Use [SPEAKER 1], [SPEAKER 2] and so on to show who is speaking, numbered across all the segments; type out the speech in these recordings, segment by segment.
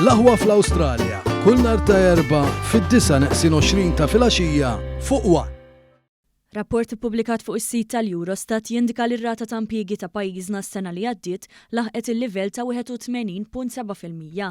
[SPEAKER 1] L-Aħwa fl-Awstralja, kull nhar ta' Erbgħa fid-disgħa neqsin 20 ta' filgħaxija fuq one.
[SPEAKER 2] Rapport ippubblikat fuq is-sit tal-Eurostat jindika li r-rata ta' impjiegi ta' pajjiżna s-sena li għaddiet laħqet il-livell ta' 81.7%.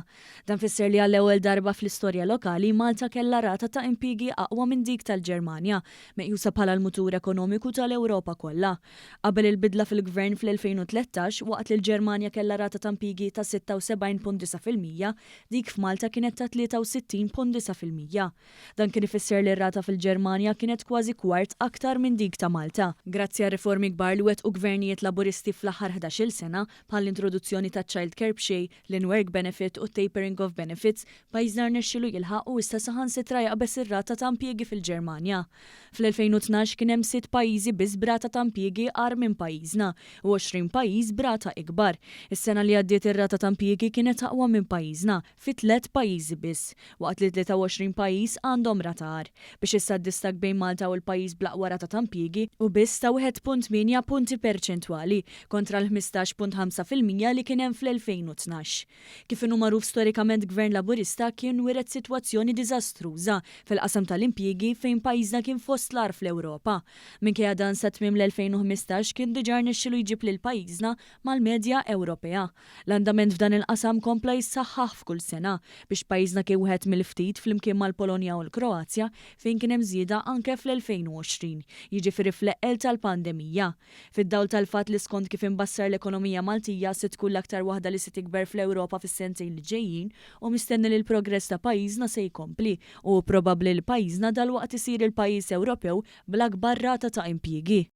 [SPEAKER 2] Dan fisser li għall-ewwel darba fl-istorja lokali Malta kellha rata ta' impjiegi aqwa minn dik tal-Ġermanja, meqjusa bħala l-mutur ekonomiku tal-Ewropa kollha. Qabel il-bidla fil-Gvern fl-2013, waqt li l-Ġermanja kellha rata ta' impjiegi ta' 76.9%, dik f'Malta kienet ta' 63.9%. Dan kien ifisser li r-rata fil-Ġermanja kienet kważi kwart aktar minn dik ta' Malta. Grazzi għar-riformi kbar li wettqu gvernijiet Laburisti fl-aħħar 11-il sena, bħall-introduzzjoni taċ-child care b'xejn, l-in-work benefit u t-tapering of benefits, pajjiżna rnexxielu jilħaq u issa saħansitra jaqbeż ir-rata ta' impjiegi fil-Ġermanja. Fl-2012 kien hemm sitt pajjiżi biss b'rata ta' impjiegi agħar minn pajjiżna u 20 pajjiż b'rata ikbar. Is-sena li għaddiet ir-rata ta' impjiegi kienet aqwa minn pajjiżna fi tliet pajjiżi biss, waqt li 23 pajjiż għandhom rata agħar. Biex issa d-distakk bejn Malta u l-pajjiż bl-aqwa rata ta' impjiegi hu biss ta' 1.8 punti perċentwali, kontra l-15.5% li kien hemm fl-2012. Kif inhu magħruf storikament Gvern Laburista kien wiret sitwazzjoni diżastruża fil-qasam tal-impjiegi fejn pajjiżna kien fost l-agħar fl-Ewropa. Minkejja dan sa tmiem l-2015 kien diġà rnexxielu jġib lil pajjiżna mal-medja Ewropea. L-andament f'dan il-qasam kompla jissaħħaħ f'kull sena biex pajjiżna kien wieħed mill-ftit flimkien mal-Polonja u l-Kroazja fejn kien hemm żieda anke fl-2020, jiġifieri fl-eqqel tal-pandemija. Fid-dawl tal-fatt li skont kif imbassar l-ekonomija Maltija se tkun l-aktar waħda li se tikber fl-Ewropa fis-sentejn li ġejjin, hu mistenni li l-progress ta' pajjiżna se jkompli u hu probabbli li pajjiżna dalwaqt isir il-pajjiż Ewropew bl-akbar rata ta' impjiegi.